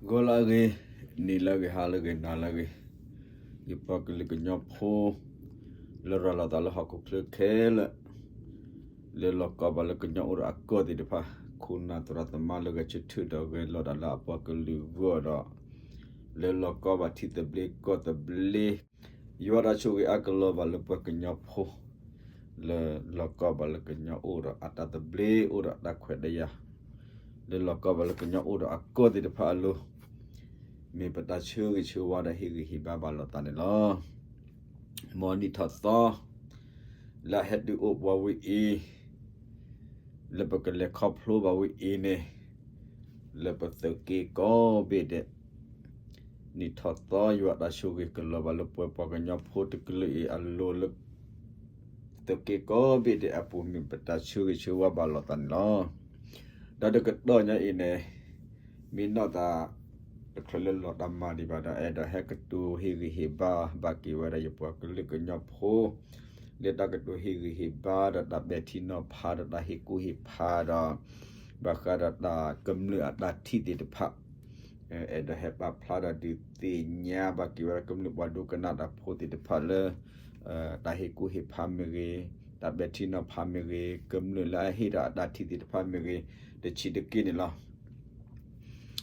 ဂီၤလၢအဂ့ၤ, နံၤလၢအဂ့ၤ, ဟါလၢအဂ့ၤ, နၤလၢအဂ့ၤ, ယပှၤကလုာ်ကညီဖိ လၢရၤလီၤသးလၢဟီၣ်ခိၣ်ချၢခဲလၢာ် လၢလီၤကီဘၣ်လၢကညီအိၣ်ဒီးအကီၢ်သ့ၣ်တဖၣ်, ခိၣ်နၢ်သရၣ်သမါလၢဂဲၤဆၢထၢၣ်ဒီးဂဲၤလီၤတၢ်လၢအပှၤကလုာ်ဂီၢ်ဒီး လၢလီၤကီဘၣ်ထံသဘျ့ကီၢ်သဘျ့ ယွၤတၢ်ဆိၣ်ဂ့ၤအါကလီၤဘၣ်လၢပှၤကညီဖိ လၢလီၤကီဘၣ်လၢကညီအိၣ်ဒီးအတၢ်သဘျ့ အိၣ်ဒီးအတၢ်ခွဲးတၢ်ယာ်, လၢလီၤကီဘၣ်လၢကညီအိၣ်ဒီးအကီၢ်သ့ၣ်တဖၣ်အလိၤ, မ့ၢ်ပတၢ်ဆၢဂ့ၤဆၢဝါဒီးဟ့ၣ်ဂံၢ်ဟ့ၣ်ဘါဘၣ်လိာ်သးန့ၣ်လီၤ. မ်နံၣ်ထီၣ်သီ လၢအဟဲတုၤအိၣ်ပှၤဝဲအံၤ လၢပကလဲၤခီဖျိဘၣ်ဝဲအံၤန့ၣ် လၢပသုးက့ကိးဘ့ၣ်ဒဲး, နံၣ်ထီၣ်သီယွၤတၢ်ဆိၣ်ဂ့ၤကလီၤဘၣ်လၢပှၤကညီဖိတကလုာ်အံၤအလိၤလၢ သုးက့ကိးဘ့ၣ်ဒဲးအပူၤ မ့ၢ်ပတၢ်ဆၢဂ့ၤဆၢဝါဘၣ်လိာ်သးန့ၣ်လီၤ. ဒီးတကတီၢ်ညါအံၤန့ၣ် မ့ၢ်နီၢ်သး တချုးလၢလီၤတၢ်မၤဒံးဘၣ်ဒီး အဲၣ်ဒိးဟဲကတိၤဟ့ၣ်ဂံၢ်ဟ့ၣ်ဘါ ဘၣ်က့ၤဝဲဒၣ်ယပှၤကလုာ်ကညီဖိ လၢတၢ်ကတိၤဟ့ၣ်ဂံၢ်ဟ့ၣ်ဘါဒီးတၢ်ပဲာ်ထံနီၤဖး ဒီးတၢ်ဟ့ၣ်ကူၣ်ဟ့ၣ်ဖးဒီး ဘၣ်ဃးဒီးတၢ်ကမျၢၢ်အတၢ်ထံၣ်သ့ၣ်တဖၣ်, အဲၣ်ဒိးဟဲပာ်ဖျါဒီးဒုးသ့ၣ်ညါ ဘၣ်က့ၤဝဲဒၣ်ကမျၢၢ်ပှၤဒိကနၣ်တၢ်ဖိသ့ၣ်တဖၣ်လၢ တၢ်ဟ့ၣ်ကူၣ်ဟ့ၣ်ဖးမ့ၢ်ဂ့ၤ, တၢ်ပဲာ်ထံနီၤဖးမ့ၢ်ဂ့ၤ, ကမျၢၢ်လၢအဟ့ၣ်ဒီးအတၢ်ထံၣ်သ့ၣ်တဖၣ်မ့ၢ်ဂ့ၤ, တဆံးတက့ၢ်န့ၣ်လီၤ.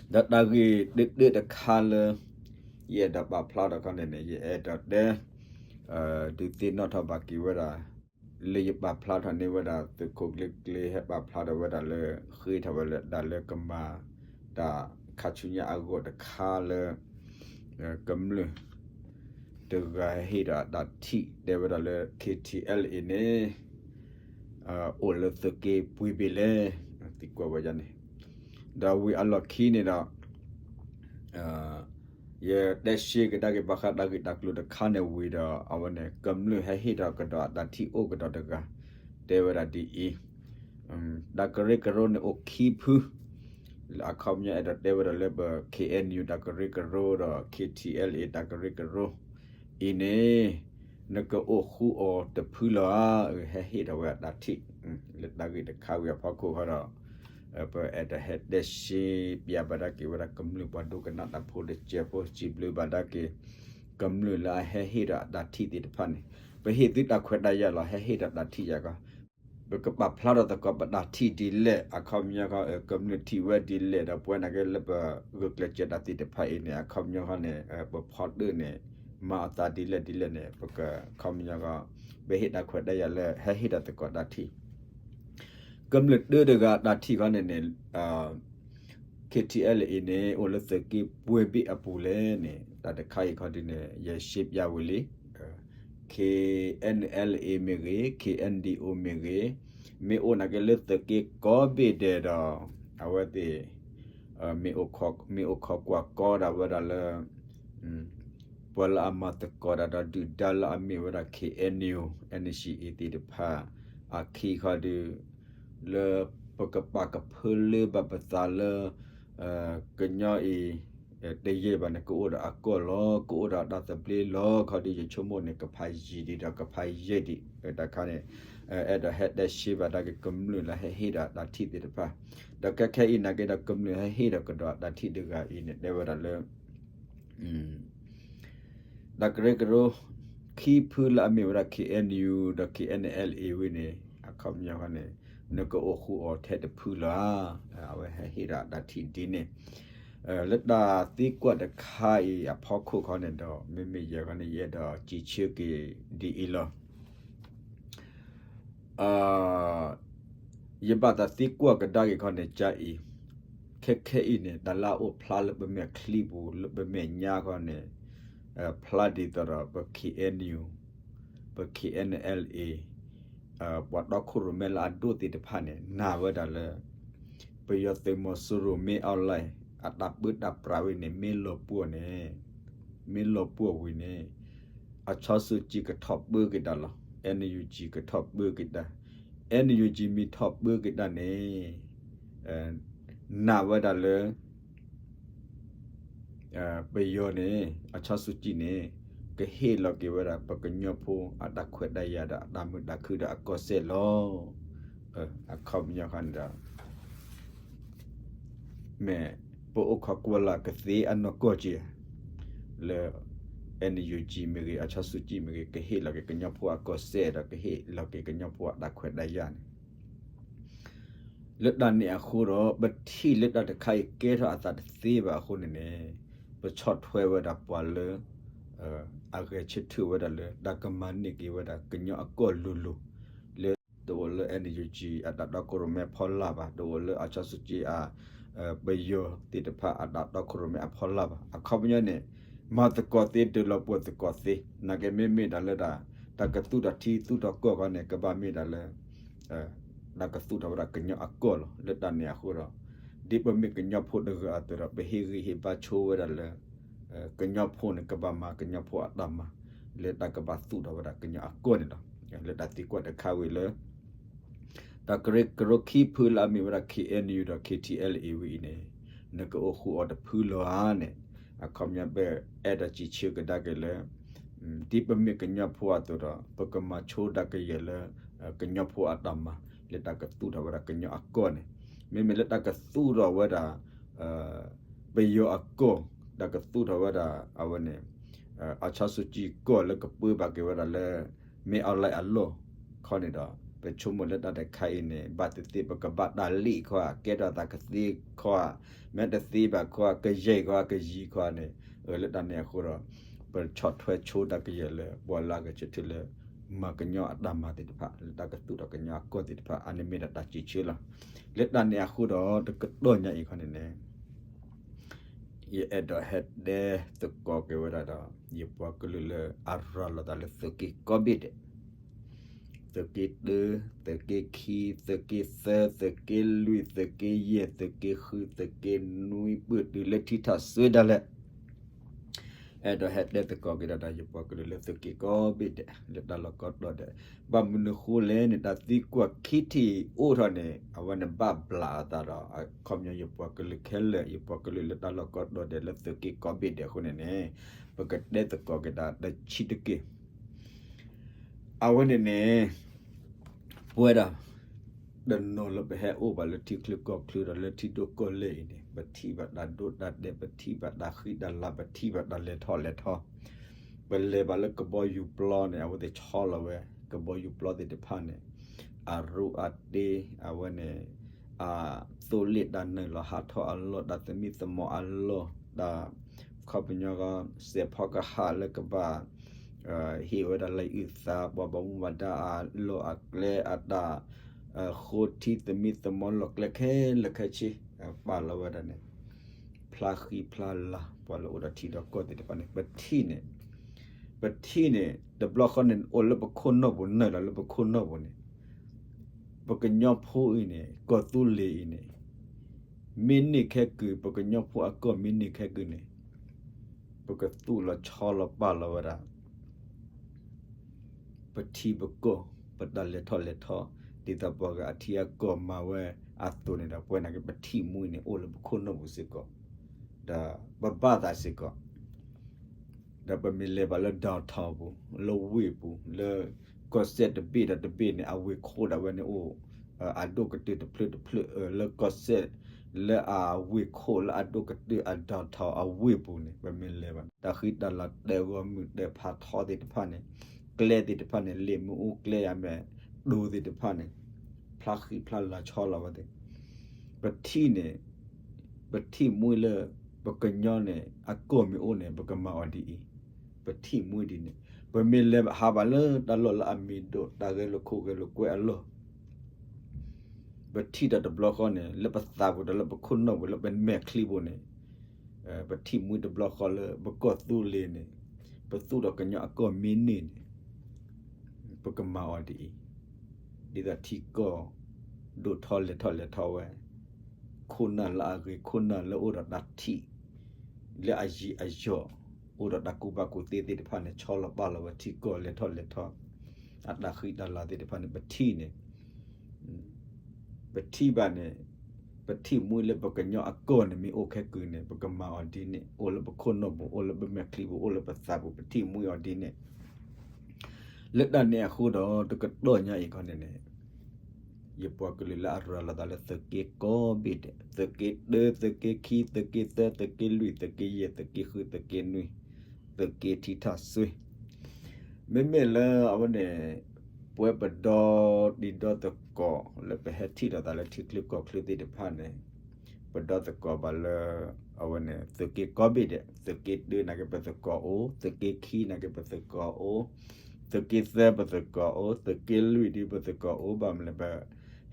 ဒီးတၢ်ဂ့ၢ်တၢတၢတခါလၢ ယအဲၣ်ဒိးပာ်ဖျါထီၣ်ခီန့ၣ်န့ၣ် ယအဲၣ်ဒိးတဲ ဒုးသ့ၣ်နီၣ်ထီၣ်ဘၣ်က့ၤဝဲဒၣ် လၢယပာ်ဖျါထီၣ်န့ၢ်ဝဲဒၣ်သုးခိၣ်ကျ့ကျ့ ဟဲပာ်ဖျါထီၣ်ဝဲဒၣ်လၢ ဃ့ထီၣ်ဝဲဒၣ်လၢကမၤတၢ်ခါဆူညါအဂီၢ်တခါလၢ ကမျၢၢ် တဂၤဟ့ၣ်ဒီးအတၢ်ထံၣ်တဲဝဲဒၣ်လၢ KTLA အံၤန့ၣ် အိၣ်လၢသုးက့ပှ့ၤဘ့ၣ်လဲၣ်, သံကွၢ်ဝဲဒၣ်န့ၣ်, ဒီးဝံၤအလီၢ်ခံန့ၣ်ဒီး ယတဲရှဲကဒါက့ၤဘၣ်ဃးတၢ်ဂ့ၢ်တၢ်ကျိၤတခါန့ၣ်ဝံၤဒီး အဝဲန့ၣ် ကမျၢၢ်ဟဲဟ့ၣ်ဒီးကဒီးအတၢ်ထံၣ်အိၣ်ကဒီးတဂၤ တဲဝဲဒၣ်ဒ်အံၤ, တၢ်ကရၢကရိန့ၣ်အိၣ်ခံဖု လၢအခီပညီအဲၣ်ဒိးတဲဝဲဒၣ်လၢပ KNU တၢ်ကရၢကရိဒီး KTLA တၢ်ကရၢကရိ အံၤန့ၣ် နကအိၣ်ဃူအီၤတဖုလီၤဧါ, ဟဲဟ့ၣ်ထီၣ်ဝဲအတၢ်ထံၣ် လၢတၢ်ဂ့ၢ်တခါဝံၤအဖီခိၣ်ဃီဒီး ပအဲၣ်ဒိးဟဲတဲရှဲပၠးဘၣ်ဒၣ်က့ၤဝဲဒၣ်ကမျၢၢ်ပှၤဒိကနၣ်တၢ်ဖိတစဲးဖိ စံးဘျုးဘၣ်ဒၣ်က့ၤ ကမျၢၢ်လၢအဟဲဟ့ၣ်ဒီးအတၢ်ထံၣ်သ့ၣ်တဖၣ်န့ၣ် ပဟ့ၣ်သုတၢ်ခွဲးတၢ်ယာ်လီၤ ဟဲဟ့ၣ်ဒီးတၢ်ထံၣ်ယၤကီး ပကပာ်ဖျါထီၣ်သကိးပတၢ်ထံၣ်ဒ်လဲၣ် အခီပညီဃီ ကမျၢၢ်ထံၣ်ဝဲဒ်လဲၣ်ဒီး ပဝဲနာ်က့လၢပဂုာ်ကျဲးစၢးတၢ်သ့ၣ်တဖၣ်အံၤန့ၣ် အခီပညီဃီန့ၣ် ပဖီတၢၣ်န့ၣ် မၤအသးဒ်လဲၣ်ဒ်လဲၣ်န့ၣ် ပကအခီပညီဃီ ပဟ့ၣ်တၢ်ခွဲးတၢ်ယာ်လၢ ဟဲဟ့ၣ်ဒီးသကိးတၢ်ထံၣ် ကမျၢၢ်တၢတဂၤတၢ်ထံၣ်ဃီန့ၣ်န့ၣ် KTLA အံၤန့ၣ် အိၣ်လၢသုးက့ပှဲၤဘ့ၣ်အပူၤလဲၣ်န့ၣ် တၢ်တခါအံၤခီဒုန့ၣ် ယရှဲပၠးဝံၤလံ KNLA မ့ၢ်ဂ့ၤ KNDO မ့ၢ်ဂ့ၤ မ့ၢ်အိၣ်နာ်က့လၢသုးက့ကိးဘ့ၣ်ဒဲးဒီး အဝဲသ့ၣ် မ့ၢ်အိၣ်ခိးကွၢ်ကီဒၣ်ဝဲဒၣ်လၢ ပှၤလၢအမၤသကိးတၢ်ဒီးဒုၣ်ဒါလၢအမ့ၢ်ဝဲဒၣ် KNU NCA သ့ၣ်တဖၣ် အခံခီဒု လၢပကပာ်ကဖၢလၢဘၣ်ပသးလၢ ကညီအံၤ တယံာ်ဘၣ်န့ၣ် ကအိၣ်ဒီးအကီၢ်လီၤ ကအိၣ်ဒီးအတၢ်သဘျ့လီၤ ခီဒုယဆိကမိၣ်န့ၣ် ကဖးယံာ်ဒံးဒီးကဖးယံာ်ဒံး တၢ်ခါန့ၣ် အဲၣ်ဒိးဟဲတဲရှဲဘၣ်ဒၣ်က့ၤကမျၢၢ်လၢဟဲဟ့ၣ်ဒီးတၢ်ထံၣ်သ့ၣ်တဖၣ် ဒီးခဲခဲအံၤနာ်က့ဒီးကမျၢၢ်ဟဲဟ့ၣ်ဒီးကဒီးအတၢ်ထံၣ်တဂၤအံၤန့ၣ် တဲဝဲဒၣ်လၢ တၢ်ကရၢကရိ ခံဖုလၢအမ့ၢ်ဝဲဒၣ် KNU ဒီး KNLA ဝံၤန့ၣ် အခီပညီဃီန့ၣ် နကအိၣ်ဃူအီၤထဲတဖုလီၤဧါ အဝဲဟဲဟ့ၣ်ဒီးတၢ်ထံၣ်ဒ်န့ၣ် လၢတၢ်သံကွၢ်တခါအံၤအဖီခိၣ်ခီန့ၣ်ဒီး မ့မ့ၢ်ယဲၢ်ခီန့ၣ် ယအဲၣ်ဒိးစံးဆၢက့ၤဒ်အံၤလီၤ. ယဘၣ်တၢ်သံကွၢ်ကဒါက့ၤခီန့ၣ် ကါအံၤ ခဲခဲအံၤန့ၣ် တၢ်လၢအအိၣ်ဖျါလၢပမဲာ်ချံပူၤ လၢပမဲာ်ညါခီန့ၣ် ဖျါဒ်သိးဒီးပ KNU ပ KNLA ပှၤတီခိၣ်ရိၣ်မဲလၢအဒိၣ်သ့ၣ်တဖၣ်န့ၣ် နာ်ဝဲဒၣ်လၢ ပယီၤသုးမီၤစိရိၤမ့ၢ်အီၣ်လဲၣ် အတၢ်ပၢတၢ်ပြးဝဲန့ၣ် မ့ၢ်လီၤပှီၢ်န့ၣ် မ့ၢ်လီၤပှီၢ်ဝံၤန့ၣ် အချီဆူကၠံကထီၣ်ပၢက့ၤတၢ်လီၤ. NUG ကထီၣ်ပၢက့ၤတၢ် NUG မ့ၢ်ထီၣ်ပၢက့ၤတၢ်န့ၣ် နာ်ဝဲဒၣ်လၢ ပယီၤန့ၣ် အချီဆူကၠံန့ၣ် ကဟ့ၣ်လီၤက့ၤဝဲဒၣ်ပကညီဖိအတၢ်ခွဲးတၢ်ယာ်ဒီးအတၢ်မုာ်တၢ်ခုဒီးအကီၢ်စဲၣ်လီၤ. အခီပညီဃီန့ၣ်ဒီး မ့ၢ် ပအိၣ်ခိးကွၢ်လၢ်ကသ့အနီၢ်ကီၢ်က့ၤ လၢ NUG မ့ၢ်ဂ့ၤ အီၣ်ဆၣ်စူၣ်ကံမ့ၢ်ဂ့ၤ ကဟ့ၣ်လီၤက့ၤကညီဖိအကီၢ်စဲၣ်ဒီး ကဟ့ၣ်လီၤက့ၤကညီဖိအတၢ်ခွဲးတၢ်ယာ်န့ၣ် လၢတၢ်န့ၣ်အဃိဒီး ပထံၣ်လၢတၢ်တခါအံၤကဲထီၣ်အသးတသ့ဘၣ်အဃိန့ၣ်န့ၣ် ပဆီၣ်ထွဲဝဲဒၣ်ပှၤလၢ အဂဲၤဆၢထၢၣ်ဝဲဒၣ်လၢ တၢ်ကမၤန့ၢ်က့ၤဝဲဒၣ်ကညီအကီၢ်လိၤလိၤ လၢတအိၣ်လၢ NUG အတၢ်တီခိၣ်ရိၣ်မဲအဖီလာ်ဘၣ်, တအိၣ်လၢအီၣ်ဆၣ်စူၣ်ကံအ ပယီၤသ့ၣ်တဖၣ်အတၢ်တီခိၣ်ရိၣ်မဲအဖီလာ်ဘၣ်. အခီပညီန့ၣ် မၤသကိးသ့ ဒုးလီၤပှီၢ်သကိးသ့ နာ်က့မ့မ့ၢ်ဒၣ်လၢဒၣ် တၢ်ကသူၣ်ထီၣ်ထံသူၣ်ထီၣ်ကီၢ်ခီန့ၣ် ကဘၣ်မ့ၢ်ဒၣ်လၢ တၢ်ကသူၣ်ထီၣ်ဝဲဒၣ်ကညီအကီၢ်လီၤ. လၢတၢ်န့ၣ်အဃိဒီး ဒ်ပမ့ၢ်ကညီဖိတဂၤအသိးဒီး ပဟ့ၣ်ဂံၢ်ဟ့ၣ်ဘါဆိဝဲဒၣ်လၢ ကညီဖိန့ၣ် ကဘၣ်မၤကညီဖိအတၢ်မၤ လၢတၢ်ကဘၣ်သူၣ်ထီၣ်ဝဲဒၣ်ကညီအကီၢ်န့ၣ်လီၤ. လၢတၢ်သံကွၢ်တခါဝံၤလၢ တၢ်ကရၢကရိခံဖုလၢအမ့ၢ်ဝဲဒၣ် KNU ဒီး KTLA ဝံၤအံၤန့ၣ် နကအိၣ်ဃုာ်အီၤတဖုလီၤဧါန့ၣ် အခီပညီပအဲၣ်ဒိးစံးဆၢကဒါက့ၤလၢ ဒ်ပမ့ၢ်ကညီဖိအသိးဒီး ပကမၤဆိဒၣ်ကယဲၢ်လၢ ကညီဖိအတၢ်မၤ လၢတၢ်ကသူၣ်ထီၣ်ဝဲဒၣ်ကညီအကီၢ်န့ၣ် မ့မ့ၢ်လၢတၢ်ကသူၣ်ထီၣ်ဝဲဒၣ် ပယီၤအကီၢ် တၢ်ကသူၣ်ထီၣ်ဝဲဒၣ်အဝဲန့ၣ် အီၣ်ဆၣ်စူၣ်ကံကီၢ်လၢကပၢဘၣ်က့ၤဝဲဒၣ်လၢ မ့ၢ်အီၤလဲၣ်အလီၢ်ခီန့ၣ်ဒီး ပဆိကမိၣ်လၢတၢ်တခါအံၤန့ၣ် ဘၣ်သ့ၣ်သ့ၣ် ပကဘၣ်တၢ်လံၣ်ခီဧါ ကဲထီၣ်သးကသ့ခီဧါ မ့ၢ်တသ့ဘၣ်ခီဧါ ကယဲၢ်ခီဧါ ကယံၤခီဧါန့ၣ် လၢတၢ်န့ၣ်အဃိဒီး ပဆီၣ်ထွဲဆိဒၣ်ကယဲၢ်လၢ ပှၤလၢအဂဲၤဆၢထၢၣ်လၢ မၤကညီအတၢ်မၤသ့ၣ်တဖၣ် လၢတၢ်ကသူၣ်ထီၣ်ကညီအကီၢ်သ့ၣ်တဖၣ် အန့ၣ်မ့ၢ်ဒၣ်တၢ်စံးဆၢလီၤ. လၢတၢ်န့ၣ်အဃိဒီး တကတီၢ်ညါအံၤခီန့ၣ်န့ၣ် ယအဲၣ်ဒိးဟဲတဲသကိးက့ၤဝဲဒၣ်ဒီး ယပှၤကလုာ်လၢအရၤလီၤသးလၢသုးက့ကိးဘ့ၣ်ဒဲး သုးက့တၢ, သုးက့ခံ, သုးက့သၢ, သုးက့လွံၢ်, သုးက့ယဲၢ်, သုးက့ဃု, သုးက့နွံ ပၢၢ်တုၤလၢထံထီၣ်စွ့ဒၣ်လဲာ် အဲၣ်ဒိးဟဲတဲသကိးက့ၤဒၣ်ဒီး ယပှၤကလုာ်လၢသုးက့ကိးဘ့ၣ်ဒဲး လၢတၢ်လီၢ်ကိးတီၤဒဲး, ဘၣ်မနုၤဃိလဲၣ်န့ၣ် တၢ်သံကွၢ်ခံထံၣ်အိၣ်ထီၣ်န့ၣ် အဝဲန့ၣ်ဘၣ်ဘျးအသးဒီး အခီပညီယပှၤကလုာ်ခဲလၢာ် ယပှၤကလုာ်လၢတၢ်လီၢ်ကိးတီၤဒဲး လၢသုးက့ကိးဘ့ၣ်ဒဲးအဃိန့ၣ်န့ၣ် ပကတဲသကိးက့ၤဒၣ်တဆံးတက့ၢ်. အဝဲန့ၣ်န့ၣ် ပဝဲဒၣ် တနီၤလၢပဟဲအိၣ်ဘၣ်လၢထံချၢကီၢ်ချၢဒီးလၢထံဒိၣ်ကီၢ်လဲၢ်အံၤန့ၣ် ပထံၣ်ဘၣ်တၢ်ဒိတၢ်တဲာ် ပထံၣ်ဘၣ်တၢ်ဃံတၢ်လၤ ပထံၣ်ဘၣ်တၢ်လဲၤထီၣ်လဲၤထီ, ပလဲၤဘၣ်လၢကဘီယူၤပျီန့ၣ် အဝဲသ့ၣ်ဆီလီၤဝဲ ကဘီယူၤပျီသ့ၣ်တဖၣ်န့ၣ် အရူအတ့ အဝဲန့ၣ် အသိလ့ၣ်တၢ်နုာ်လီၤဟးထီၣ်အလီၢ် တၢ်သမံသမိးအလီၢ် တၢ် ခီပညီ စဲးဖီကဟၣ်လၢကဘၣ် ဟ့ၣ်ဝဲဒၣ်လၢအုၣ်သး ပှၤဘၣ်မူဘၣ်ဒါအလီၢ်အကျဲအတၢ် ဃိထံသမံသမိးလီၢ်ကျဲခဲလၢာ်ခဲဆ့ ပာ်လီၤဝဲဒၣ်န့ၣ် ဖျါဃံဖျါလၤ ပှၤလၢအိၣ်ဒီးထံဒီးကီၢ်သ့ၣ်တဖၣ်န့ၣ် ပထံၣ်န့ၣ် ပထံၣ်န့ၣ် တဘျီဃီန့ၣ် အိၣ်လၢပခိၣ်နူာ်ပူၤ နုာ်လီၤလၢပခိၣ်နူာ်ပူၤန့ၣ် ပကညီဖိအံၤန့ၣ် ကီၢ်သူလ့ၤအံၤန့ၣ် မ့ၢ်န့ၢ်ခဲကုၢ် ပကညီဖိအကီၢ်မ့ၢ်န့ၢ်ခဲကုၢ်န့ၣ် ပကသူၣ်လီၤဆီလီၤပာ်လီၤဝဲဒၣ် ပထံပကီၢ် ပတၢ်လဲၤထီၣ်လဲၤထီ ဒ်သိးပှၤဂၤအထံအကီၢ်မၤဝဲအသိးန့ၣ်ဒီး ပဝဲနာ်က့ ပထံၣ်မှံန့ၣ် အိၣ်လၢပခိၣ်နူာ်ပူၤစ့ၢ်ကီး ဒီးပဘၣ်သးစ့ၢ်ကီး ဒီးပမ့ၢ်လဲၤဘၣ်လၢ downtown ပူၤ လၢဝ့ၢ်ပူၤ လၢကီၢ်စဲၣ်တဘ့ၣ်ဒီးတဘ့ၣ်န့ၣ် အဝ့ၢ်ခိၣ်ဒၣ်ဝဲန့ၣ်အိၣ် အဒိၣ်ကတၢၢ်တဖျၢၣ်တဖျၢၣ် လၢကီၢ်စဲၣ် လၢအဝ့ၢ်ခိၣ်လၢအဒိၣ်ကတၢၢ်အ downtown အဝ့ၢ်ပူၤန့ၣ် ပမ့ၢ်လဲၤဘၣ် တၢ်ဃံတၢ်လၤတဲဂီၢ်မုၢ်တဲဖးထီသ့ၣ်တဖၣ်န့ၣ် ကျဲသ့ၣ်တဖၣ်န့ၣ် လ့ၣ်မ့ၣ်အူကျဲယၤမဲာ်ဒိၣ်သ့ၣ်တဖၣ်န့ၣ် ဖျါဃံဖျါလၤဆီလီၤဝဲသ့ၣ် ပထံၣ်န့ၣ် ပထံၣ်မှံလၢ ပကညီန့ၣ် အကီၢ်မ့ၢ်အိၣ်န့ၣ် ပကမၤအီၤဒ်အံၤ ပထံၣ်မှံဒ်န့ၣ် ပမ့ၢ်လဲၤဟးဘၣ်လၢတၢ်လီၢ်လၢအမံၤဒိၣ် တၢ်ဂဲၤလိာ်ခိၣ်ဂဲၤလိာ်ကွဲအလီၢ် ပထံၣ်ဒီးတဘျီဃီန့ၣ် လၢပသးပူၤဒီးလၢပခိၣ်နူာ်ပူၤလၢပမဲာ်ချံပူၤန့ၣ် ပထံၣ်မှံတဘျီဃီလၢပကီၢ်သူလ့ၤန့ၣ် ပသူၣ်ထီၣ်ကညီအကီၢ်မ့ၢ်န့ၢ်န့ၣ် ပကမၤအီၤဒ်အံၤ ဒ်သိးထံကီၢ် ဒိၣ်ထီလဲၤထီၣ်လဲၤထီဝဲ ခိၣ်နၢ်လၢအဂ့ၤ ခိၣ်နၢ်လၢအိၣ်ဒီးတၢ်ထံၣ် လၢအယံာ်အယီၣ် အိၣ်ဒီးတၢ်ကူၣ်ဘၣ်ကူၣ်သ့သ့ၣ်တဖၣ်န့ၣ် ဆီလီၤပာ်လီၤဝဲထံကီၢ်လဲၤထီၣ်လဲၤထီ အတၢ်ဃံတၢ်လၤသ့ၣ်တဖၣ်န့ၣ် ပထံၣ်န့ၣ် ပထံၣ်ဘၣ်န့ၣ် ပထံၣ်မှံလၢပကညီအကီၢ်န့ၣ် မ့ၢ်အိၣ်ခဲကုၢ်န့ၣ် ပကမၤအီၤဒ်န့ၣ် အိၣ်လၢပခိၣ်နူာ်ပူၤ အိၣ်လၢပမဲာ်ချံပူၤ အိၣ်လၢပသးပူၤ ပထံၣ်မှံအီၤဒ်န့ၣ် လၢတၢ်န့ၣ်အဃိဒီး တကတီၢ်ညါအံၤခီန့ၣ်န့ၣ် ယပှၤကလုာ်လၢအရၤလီၤသးလၢသုးက့ကိးဘ့ၣ်ဒဲး, သုးက့တၢ, သုးက့ခံ, သုးက့သၢ, သုးက့လွံၢ်, သုးက့ယဲၢ်, သုးက့ဃု, သုးက့နွံ, သုးက့ထံထၣ်စွ့. မ့မ့ၢ်လၢအဝဲန့ၣ် ပဝဲပဒီတံၤဒီသကိးလၢပဟဲထံၣ်လိာ်သးလၢထံချၢကီၢ်ချၢသ့ၣ်တဖၣ်န့ၣ်, ပဒီသကိးဘၣ်လၢ အဝဲန့ၣ် သုးက့ကိးဘ့ၣ်ဒဲး, သုးက့တၢနာ်က့ပသကိးအိၣ်, သုးက့ခံနာ်က့ပသကိးအိၣ်, သုးက့သၢပသကိးအိၣ်, သုးက့လွံၢ်ဒ်ပသကိးအိၣ်, ဘၣ်မနုၤလဲၣ် ပ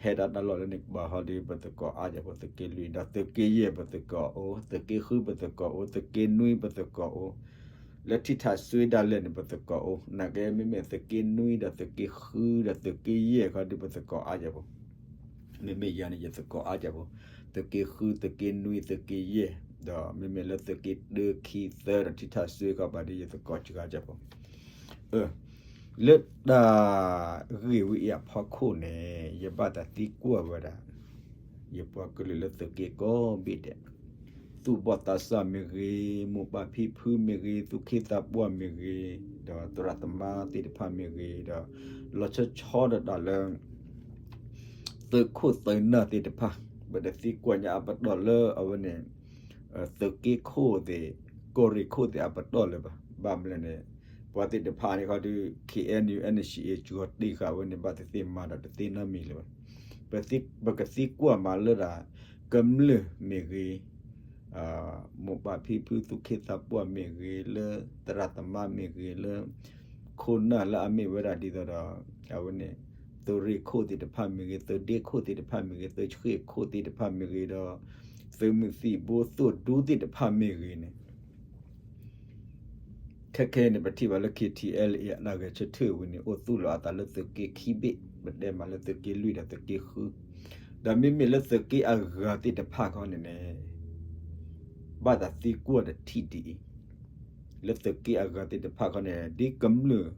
ဟဲဒၣ်တၢ်လီၢ်လၢန့ၣ်ကဘၣ်ဟီဒ်ပသကိးအါယၤဖိ, သုးက့လွံၢ်ဒီးသုးက့ယဲၢ်ပသကိးအိၣ်, သုးက့ဃုပသကိးအိၣ်, သုးက့နွံပသကိးအိၣ်, လၢထံထၣ်စွ့ဒၣ်လဲာ်န့ၣ် ပသကိးအိၣ်, နာ်က့မ့မ့ၢ်သုးက့နွံဒီးသုးက့ဃုဒီးသုးက့ယဲၢ်ခီဒ်ပသကိးအါယၤဖိ. မ့မ့ၢ်ယၤန့ၣ် ယသကိးအါယၤဖိ, သုးက့ဃု, သုးက့နွံ, သုးက့ယဲၢ်, ဒီးမ့မ့ၢ်လၢသုးက့တၢ, ခံ, သၢဒီးထံထၣ်စွ့ခီဘၣ်ဒ်ယသကိးစှၤယၤဖိ. လၢတၢ်ဂ့ၢ်ဝဲအံၤအဖီခိၣ်န့ၣ် ယဘၣ်သးသံကွၢ်ဝဲဒၣ် ယပှၤကလုာ်လၢသုးက့ကိးဘ့ၣ်ဒဲး, သူၣ်ဘီၣ်သးစၢ်မ့ၢ်ဂ့ၤ, မိၢ်ပၢ်ဖံဖုမ့ၢ်ဂ့ၤ, သူၣ်က့သးပှၢ်မ့ၢ်ဂ့ၤ, ဒီးသရၣ်သမါသ့ၣ်တဖၣ်မ့ၢ်ဂ့ၤ, ဒီးလီၤဆီဆီဒၣ်တၢ်လၢ သုးခိၣ်သုးနၢ်သ့ၣ်တဖၣ်, ပတသံကွၢ်ညါအပတီၢ်လၢအဝဲန့ၣ် သုးက့ခိၣ်သ့ၣ်, ကီၢ်ရ့ၣ်ခိၣ်သ့ၣ်အပတီၢ်လၢၤဘၣ်. ဘၣ်မနုၤလဲၣ်န့ၣ် ပှၤသ့ၣ်တဖၣ်န့ၣ်ခီဒုး ခ့ၣ်အဲၣ်ယူၣ် အဲၣ်ယူၣ် အဲၣ်ယူၣ် စှၤတ့ၢ်ဃာ်ဝဲန့ၣ် ဘၣ်သ့ၣ်သ့ၣ်မၤဒီးတသ့နီတမံၤလၢၤဘၣ်. ပကသံကွၢ်မးလၢဒၣ် ကမျၢၢ်မ့ၢ်ဂ့ၤ, မိၢ်ပၢ်ဖံဖုသူၣ်က့သးပှၢ်မ့ၢ်ဂ့ၤ, လၢသရၣ်သမါမ့ၢ်ဂ့ၤ, လၢခိၣ်နၢ်လၢအမ့ၢ်ဝဲဒၣ်ဒ်သိးဒီး အဝဲန့ၣ် သုးရ့ၣ်ခိၣ်သ့ၣ်တဖၣ်မ့ၢ်ဂ့ၤ, သုးဒ့ခိၣ်သ့ၣ်တဖၣ်မ့ၢ်ဂ့ၤ, သုးဆှ့ၣ်ခိၣ်သ့ၣ်တဖၣ်မ့ၢ်ဂ့ၤဒီး သုးမုၢ်သံၣ်ဘိ သုးဒူသ့ၣ်တဖၣ်မ့ၢ်ဂ့ၤန့ၣ် ခဲခဲအံၤန့ၣ် ပထံၣ်ဘၣ်လၢ ခ့ၣ်ထံၣ်အဲၣ်လ်အ့ အတၢ်ဂဲၤဆၢထၢၣ်ဝံၤန့ၣ် အိၣ်သူၣ်လီၤအသးလၢသုးက့ခံဘ့ၣ်, ပတဲမးလၢသုးက့လွံၢ်ဒီးသုးက့ဃု, ဒီးမ့မ့ၢ်လၢသုးက့အဂၤသ့ၣ်တဖၣ်ခီန့ၣ်န့ၣ် ဘၣ်သးသံကွၢ်တထံၣ်ဒ်အံၤ, လၢသုးက့အဂၤသ့ၣ်တဖၣ်ခီန့ၣ် ဒ်ကမျၢၢ်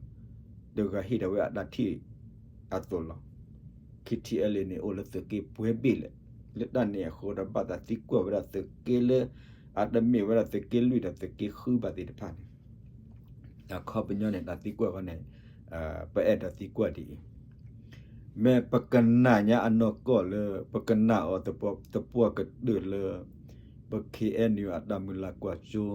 တဂၤဟ့ၣ်ထီၣ်ဝဲအတၢ်ထံၣ်အသိးလီၤ. ခ့ၣ်ထံၣ်အဲၣ်လ့န့ၣ် အိၣ်လၢသုးက့ပှဲၤဘ့ၣ်လဲၣ်. လၢတၢ်န့ၣ်အဃိဒီး ဘၣ်သးသံကွၢ်ဝဲဒၣ်သုးက့လၢ အတမ့ၢ်ဝဲဒၣ်သုးက့လွံၢ်ဒီးသုးက့ဃုဘၣ်သ့ၣ်တဖၣ်န့ၣ် အခီပညီန့ၣ် တၢ်သံကွၢ်ခီန့ၣ် ပအဲၣ်ဒိးသံကွၢ်ဒ်အံၤ, မ့ၢ်ပကနၣ်ညါအနီၢ်ကီၢ်လၢ ပကနၣ်အီၤသပှၢ်ကတၢၢ်လၢ ပ ခ့ၣ်အဲၣ်ယူၣ် အတၢ်မုၢ်လၢ်ကွၢ်စိ,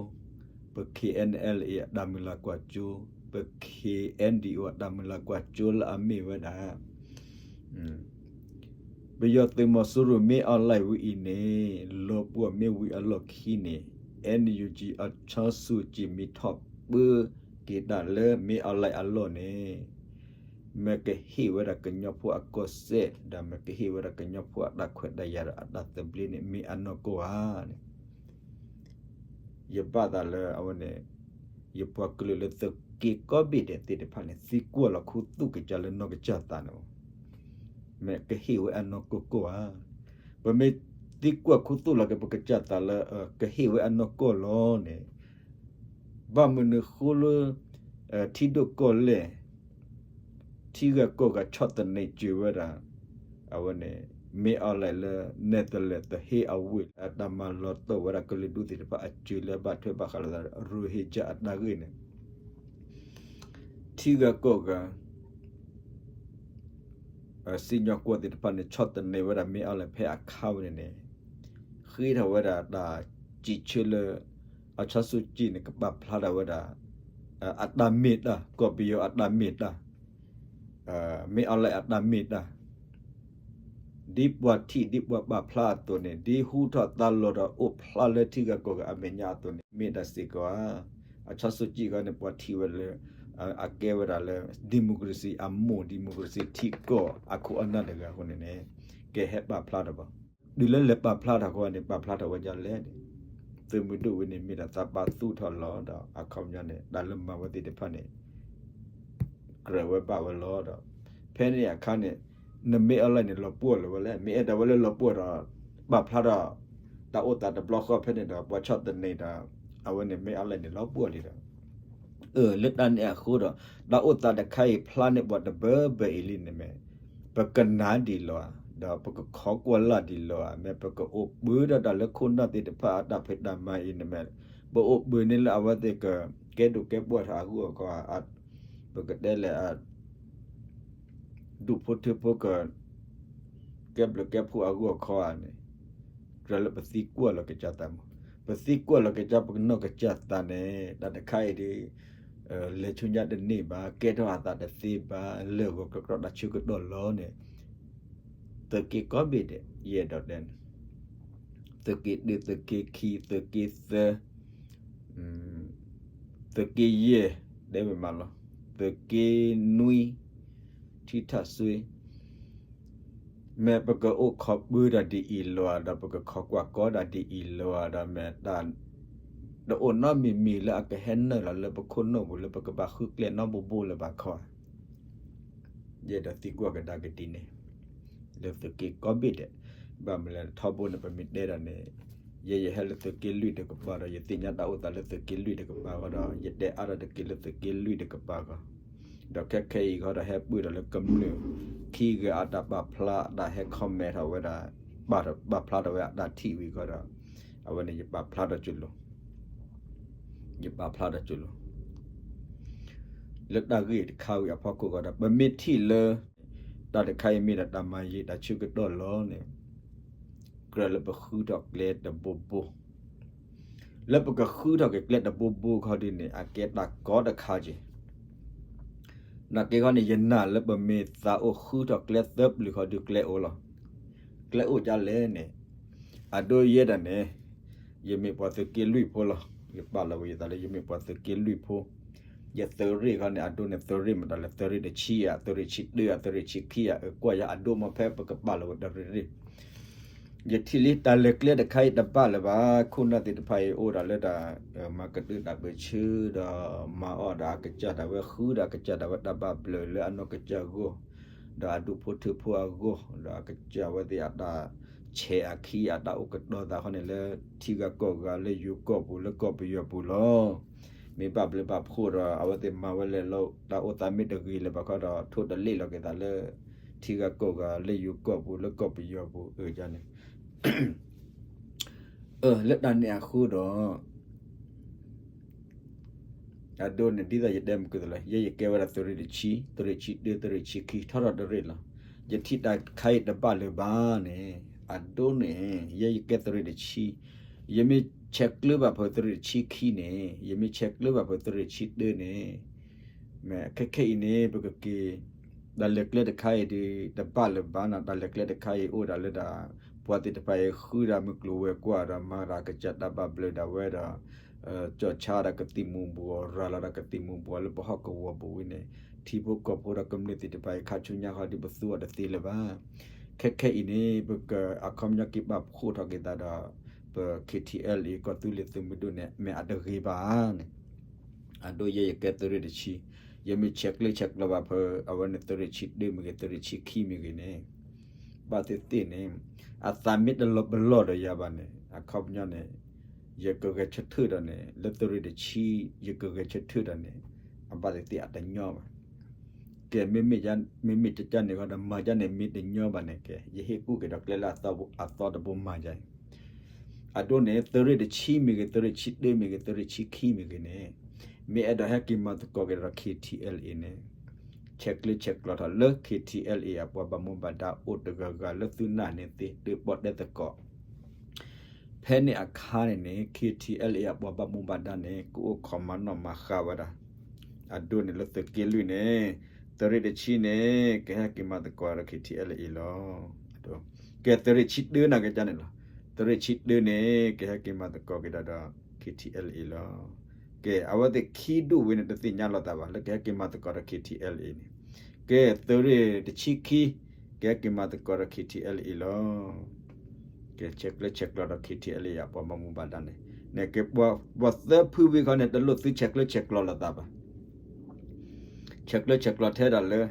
ပ ခ့ၣ်အဲၣ်လ့ အတၢ်မုၢ်လၢ်ကွၢ်စိ, ပ ခ့ၣ်အဲၣ်ဒံၣ်အိၣ် အတၢ်မုၢ်လၢ်ကွၢ်စိလၢအမ့ၢ်ဝဲဒၣ် ပယီၤသုးမီၤစိရိၤမ့ၢ်အီလဲၣ်ဝဲအံၤန့ၣ် လီၤပှီၢ်မ့ၢ်ဝံၤအလီၢ်ခံန့ၣ် NUG အီၤဆၢစူၢ်ကံၢ်မ့ၢ်ထီၣ်ပၢက့ၤတၢ်လၢမ့ၢ်အီလဲၣ်အလီၢ်န့ၣ် မ့ၢ်ကဟ့ၣ်ဝဲဒၣ်ကညီဖိအကီၢ်စဲၣ် ဒီးမ့ၢ်ကဟ့ၣ်ဝဲဒၣ်ကညီဖိအတၢ်ခွဲးတၢ်ယာ်ဒီးအတၢ်သဘျ့န့ၣ် မ့ၢ်အနီၢ်ကီၢ်ဧါန့ၣ် ယဘၣ်သးလၢအဝဲန့ၣ် ယပှၤကလုာ်လၢသုးက့ကိးဘ့ၣ်ဒဲးသ့ၣ်တဖၣ်န့ၣ် သံကွၢ်လီၤခူသူၣ်ကစၢ်လၢနီၢ်ကစၢ်သးန့ၣ် မ့ၢ်ကဟ့ၣ်ဝဲအနီၢ်ကီၢ်ဧါ. ပမ့ၢ်သံကွၢ်ခူသူၣ်လီၤက့ၤပကစၢ်သးလၢ ကဟ့ၣ်ဝဲအနီၢ်ကီၢ်လီၤန့ၣ် ဘၣ်မနုၤဃိလၢ ထံဒိၣ်ကီၢ်လဲၢ် ထံဂၤကီၢ်ဂၤဆီၣ်သနံးစၢၤဝဲဒၣ် အဝဲန့ၣ် မ့ၢ်အီလဲၣ်လၢ နဲၣ်သလဲးသဟ့အဝ့ၢ်လၢအတၢ်မၤလီၤတီၢ်ဝဲဒၣ်ကလုာ်ဒူၣ်သ့ၣ်တဖၣ်အစၢၤလၢဘၣ်ထွဲဘၣ်ဃးလိာ်သး ရိဟ့ကၠၣ်အတၢ်ဂ့ၢ်န့ၣ် ထံဂၤကီၢ်ဂၤ စံၣ်ညီၣ်ကွီၢ်သ့ၣ်တဖၣ်န့ၣ် ဆီၣ်သနံးဝဲဒၣ်မ့ၢ်အီလဲၣ်ဖဲအခါဝဲန့ၣ်န့ၣ် ဃ့ထီၣ်ဝဲဒၣ်တၢ်စံးဆၢလၢ အီၤဆၢစူၢ်ကံၢ်န့ၣ် ကပာ်ဖျါထီၣ်ဝဲဒၣ် အတၢ်မ့ၢ်တၢ် ကီၢ်ပယီၤအတၢ်မ့ၢ်တၢ် မ့ၢ်အီလဲၣ်အတၢ်မ့ၢ်တၢ် ဒ်ပှၤထံၣ်ဒ်ပှၤပာ်ဖျါအသိးန့ၣ် ဒ်ဟူထီၣ်သါလီၤဒီးအိၣ်ဖျါလၢထံဂၤကီၢ်ဂၤအမဲာ်ညါအသိးန့ၣ် မ့ၢ်တၢ်စ့ၢ်ကီးဧါ. အီၤဆၢစူၢ်ကံၢ်ဃီန့ၣ် ပှၤထံၣ်ဝဲလၢ အကဲဝဲဒၣ်လၢ democracy အမိၢ် democracy ထံကီၢ်အခိၣ်အနၢ်တဂၤအဃိန့ၣ်န့ၣ် ကဟဲပာ်ဖျါထီၣ်ဘၣ်. တုၤလၢလဲၤပာ်ဖျါထီၣ်ဃီန့ၣ် ပာ်ဖျါထီၣ်ဝဲဒ်လဲၣ်န့ၣ် သုးမုၢ်ဒိၣ်ဝဲန့ၣ် မ့ၢ်ဒၣ်သးပာ်သူၣ်ထီၣ်လီၤဒီး အခီပညီန့ၣ် တၢ်လၢမၤဝဲသ့ၣ်တဖၣ်န့ၣ် ကြၢးဝဲဘၣ်ဝဲလီၤဒီး ဖဲန့ၣ်အခါန့ၣ် နမ့ၢ်အီလဲၣ်န့ၣ် လီၤပှီၢ်လၢၤဝဲလဲၣ်. မ့ၢ်အဲၣ်ဒိးဝဲလၢလီၤပှီၢ်ဒီး ပာ်ဖျါထီၣ် တၢ်အိၣ်သးတဘျီဃီဖဲန့ၣ်ဒီး ပှၤဆီၣ်သနံးဒီး အဝဲန့ၣ်မ့ၢ်အီလဲၣ်န့ၣ် လီၤပှီၢ်လံဒီး လၢတၢ်န့ၣ်အဃိဒီး တၢ်အိၣ်သးတခါအံၤဖျါန့ၢ်ပှၤတဘၢဘၢအံၤလံန့ၣ်မ့ၢ် ပကနၣ်ဒံးလီၤဧါ, ဒီးပကခိးကွၢ်လၢ်ဒံးလီၤဧါ, မ့ၢ်ပကအိၣ်ပၢဒီးတၢ်လၢခိၣ်နၢ်သ့ၣ်တဖၣ်အတၢ်ဖံးတၢ်မၤအံၤန့ၣ်မ့ၢ် ပအိၣ်ပၢန့ၢ်လၢအဝဲသ့ၣ်ကကဲဒိၣ်ကဲပှၢ်ထီၣ်အဂီၢ်အဂီၢ် ပကတဲလဲၣ် ဒူၣ်ဖိထၢဖိက ကဲဘျုးကဲဖှိၣ်အဂီၢ်အခီဧါန့ၣ်, ကြၢးလၢပသံကွၢ်လီၤကစၢ်သးမး, ပသံကွၢ်လီၤကစၢ်ပနီၢ်ကစၢ်သးန့ၣ် တၢ်တခါအံၤဒ် လဲၤဆူညါတန့ၢ်ဘၣ်, ကဲထီၣ်အသးတသ့ဘၣ်, လၢာ်ဂီၤကကြီတၢ်ဆၢကတီၢ်လီၤန့ၣ်, သုးက့ကိးဘ့ၣ်ဒဲး ယအဲၣ်ဒိးတဲန့ၣ်, သုးက့ဒု သုးက့ခံ သုးက့သၢ သုးက့ယဲၢ် တဲဝဲမးလီၤ, သုးက့နွံ ထံထၣ်စွ့ မ့ၢ်ပကအိၣ်ခိးပၢတၢ်ဒ်အံၤလီၤဒီး ပကခိးကွၢ်ကီတၢ်ဒ်အံၤလီၤဒီး မ့ၢ်တၢ်တအိၣ်နီတမံၤမံၤလၢအကဟဲနုာ်လီၤလၢပခိၣ်နူာ်ပူၤ လၢပကဘၣ်ဃုကျဲနီတဘိဘိလၢၤဘၣ်ခီဧါ. ယအဲၣ်ဒိးသံကွၢ်ကဒါက့ၤဒ်န့ၣ် လၢသုးက့ကိးဘ့ၣ်ဒဲး, ဘၣ်မနုၤလဲၣ် ထီဘိန့ၣ် ပမ့ၢ်တဲဒၣ်န့ၣ် ယဲယဟဲလၢသုးက့လွံၢ်တကပၤဒီး ယသ့ၣ်ညါတၢ်အိၣ်သးလၢသုးက့လွံၢ်တကပၤဃီဒီး ယတဲအါထီၣ်တက့ၢ်လၢသုးက့လွံၢ်တကပၤဃီ, ဒီးခဲခဲအံၤဃီဒီး ဟဲပၢၢ်ဒီးလၢကမျၢၢ်ခံဂၤအတၢ်ပာ်ဖျါ အတၢ်ဟဲ comment ထီၣ်ဝဲဒၣ် ပာ်ဖျါထီၣ်ဝဲအတၢ်ထံၣ်ဝံၤဃီဒီး အဝဲန့ၣ်ယပာ်ဖျါထီၣ်ကၠိလိၤ ယပာ်ဖျါထီၣ်ကၠိလိၤ လၢတၢ်ဂ့ၢ်တခါဝံၤအဖီခိၣ်ဃီဒီး ပမ့ၢ်ထံၣ်လၢ တၢ်တခါအံၤမ့ၢ်ဒီးတၢ်မၤယံာ်တၢ်ဆၢကတီၢ်လီၤန့ၣ် ကြၢးလၢပဃုထီၣ်ကျဲတဘိဘိ, လၢပကဃုထီၣ်က့ၤကျဲတဘိဘိခီဒုန့ၣ် အကဲတၢ်ကီတခါက့ၤ နာ်က့ခီန့ၣ် ယနာ်လၢပမ့ၢ်သးအိၣ်ဃုထီၣ်ကျဲသၢပျုၤခီဒုကျဲအိၣ်လီၤ. ကျဲအိၣ်ဒ်လဲၣ်န့ၣ် အဒိယဲဒၣ်န့ၣ် ယမ့ၢ်ပှၤသုးက့လွံၢ်ဖိလီၤ. ယပာ်လီၤဝဲယသးလၢယမ့ၢ်ပှၤသုးက့လွံၢ်ဖိ, ယသုးရ့ၣ်ခီန့ၣ် အဒိန့ၣ် သုးရ့ၣ်မတၤလဲၣ် သုးရ့ၣ်တဆံဧါ သုးရ့ၣ်ဆံတၢဧါ သုးရ့ၣ်ဆံခံဧါ အကွၢ်ယၤအဒိမ့ၢ်ဖဲပကပာ်လီၤဝဲတရ့ၣ်ရ့ၣ် ယထံၣ်လံတၢ်လဲၤကျဲတခါအံၤတဘၣ်လၢၤဘၣ်, ခိၣ်နၢ်သ့ၣ်တဖၣ်အံၤအိၣ်ဒၣ်လၢတၢ် မၤကဒုတၢ်ပၢဆှၢဒီး မၤအီၣ်ဒီးအကစၢ်ဒၣ်ဝဲ ဃုဒီးအကစၢ်ဒၣ်ဝဲတၢ်ဘၣ်ဘျုးလၢအနီၢ်ကစၢ်အဂီၢ်, ဒီးအဒူၣ်ဖိထၢဖိအဂီၢ်, ဒီးအကစၢ်ဝဲသ့ၣ်အတၢ်ဆဲးအခံအတၢ်အိၣ်ကတီၤသးခီန့ၣ်လၢ ထံဂၤကီၢ်ဂၤလၢယိၤကီၢ်ပူၤလၢကီၢ်ပယီၤပူၤလီၤ. မ့ၢ်ဘၣ်ဘျုးဘၣ်ဖှိၣ်ဒီး အဝဲသ့ၣ်မၤဝဲလဲၤလီၤ တၢ်အိၣ်သးမ့ၢ်တဂ့ၤလၢၤဘၣ်ခီဒီး ထိၣ်တလ့ၣ်လီၤက့ၤသးလၢ ထံဂၤကီၢ်ဂၤလၢယိၤကီၢ်ပူၤလၢကီၢ်ပယီၤပူၤအန့ၣ် လၢတၢ်န့ၣ်အဃိဒီး အဒိန့ၣ် ဒ်သိးယတဲမုၢ်ကသလၢ ယဲယကဲဝဲဒၣ်သုးရ့ၣ်တဆံ, သုးရ့ၣ်ဆံတၢ, သုးရ့ၣ်ဆံခံ ထီထီၣ်တရ့ၣ်လီၤ. ယထံၣ်တၢ်ခါအံၤတဘၣ်လၢၤဘၣ်န့ၣ် အဒိန့ၣ် ယဲယကဲသုးရ့ၣ်တဆံ, ယမ့ၢ်ဆဲးကျၢဘၣ်ဖုးသုးရ့ၣ်တဆံခံန့ၣ်, ယမ့ၢ်ဆဲးကျၢဘၣ်ဖုးသုးရ့ၣ်ဆံတၢန့ၣ် မ့ၢ်ခဲခဲအံၤန့ၣ် ပကက့ၤ တၢ်လဲၤကျဲတခါအံၤဒုး တဘၣ်လၢၤဘၣ်နီၤ, တၢ်လဲၤကျဲတခါအံၤအိၣ်ဒၣ်လၢဒၣ် ပှၤသ့ၣ်တဖၣ်အံၤဃုဒၣ်မုၢ်ကျိၤဝဲၤကွာ်ဒီး မၤဒၣ်ကစၢ်တၢ်ဘၣ်ဘျုးဒၣ်ဝဲဒီး ကၠီၣ်ဆါဒီးကသံၣ်မူၤဘှီး ရၤလီၤဒီးကသံၣ်မူၤဘှီးလၢပဟီၣ်ကဝီၤပူၤဝံၤန့ၣ် ထံဖိကီၢ်ဖိဒီးကမျၢၢ်သ့ၣ်တဖၣ်အံၤ ခါဆူညါဃီဒုး ပသူအီၤတသ့လၢၤဘၣ်. ခဲခဲအံၤန့ၣ် ပကအခီပညီက့ၤပာ်ဖှိၣ်ထီၣ်က့ၤသးဒီး ပ ခ့ထံအဲလ်အ့ ကီၢ်သူလ့ၤသုးမုၢ်ဒိၣ်န့ၣ် မ့ၢ်အတဂ့ၤဘၣ်ဧါန့ၣ် အဒိယဲယကဲသုးရ့ၣ်တဆံ, ယမ့ၢ်ဆဲးကျၢဆဲးကျိးဘၣ်ဖုး အဝဲန့ၣ်သုးရ့ၣ်ဆံတၢမ့ၢ်ဂ့ၤ သုးရ့ၣ်ဆံခံမ့ၢ်ဂ့ၤန့ၣ် ဘၣ်သ့ၣ်သ့ၣ်န့ၣ် အသးမ့ၢ်တလီၤပလီၢ်ဒီးယၤဘၣ်န့ၣ် အခီပညီန့ၣ် ယကဂဲၤဆၢထၢၣ်ဒီးန့ၣ် လၢသုးရ့ၣ်တဆံ ယကဂဲၤဆၢထၢၣ်ဒီးန့ၣ် အဘၣ်သ့ၣ်သ့ၣ်အတညီဘၣ်. ကဲ မ့မ့ၢ် မ့မ့ၢ်ကကန့ၣ်ဃီဒီး မၤကန့ၣ်မ့ၢ်တညီဘၣ်န့ၣ် ကဲ ယဟ့ၣ်ကူၣ်က့ၤဒီးကျဲလၢအသီတဘိမၤယၤအံၤ အဒိန့ၣ် သုးရ့ၣ်တဆံမ့ၢ်ဂ့ၤ သုးရ့ၣ်ဆံတၢမ့ၢ်ဂ့ၤ သုးရ့ၣ်ဆံခံမ့ၢ်ဂ့ၤန့ၣ် မ့ၢ်အဲၣ်ဒိးဟဲက့ၤမၤသကိးက့ၤဒီး ခ့ထံအဲလ်အ့ န့ၣ် ဆဲးကျၢဆဲးကျိးထီၣ်လၢ ခ့ထံအဲလ်အ့ အပှၤဘၣ်မူဘၣ်ဒါအိၣ်တဂၤဂၤလၢသုနာ်န့ၣ်သ့ ဒုးပီၣ်တဲသကိး ဖဲန့ၣ်အခါန့ၣ်န့ၣ် ခ့ထံအဲလ်အ့ အပှၤဘၣ်မူဘၣ်ဒါန့ၣ် ကအိၣ်ခိးမၤနီၣ်မၤဃါဝဲဒၣ် အဒိန့ၣ်လၢသုးက့လွံၢ်န့ၣ် သုးရ့ၣ်တဆံန့ၣ် ကဟဲက့ၤမၤသကိးဒီး ခ့ထံအဲလ်အ့ လီၤ. ကဲ သုးရ့ၣ်ဆံတၢန့ၣ်ကကန့ၣ်လီၤ. သုးရ့ၣ်ဆံတၢန့ၣ် ကဟဲက့ၤမၤသကိးက့ၤဒီး ခ့ထံအဲလ်အ့ လီၤ. ကဲ အဝဲသ့ၣ်ခံဒူၣ်ဝဲန့ၣ် တသ့ၣ်ညါလိာ်သးဘၣ် လၢကဟဲက့ၤမၤသကိးဒီး ခ့ထံအဲလ်အ့ န့ၣ် ကဲ သုးရ့ၣ်တဆံခံ ကဟဲက့ၤမၤသကိးဒီး ခ့ထံအဲလ်အ့ လီၤ. ကဲ ဆဲးကျၢဆဲးကျိးဒီး ခ့ထံအဲလ်အ့ အပှၤဘၣ်မူဘၣ်ဒါန့ၣ် န့ၣ်ကဲ ပှၤသၢဖုဝံၤခီန့ၣ် တလိၣ်သုဆဲးကျၢဆဲးကျိးလိာ်သးဘၣ် ဆဲးကျၢဆဲးကျိးထဲဒၣ်လၢ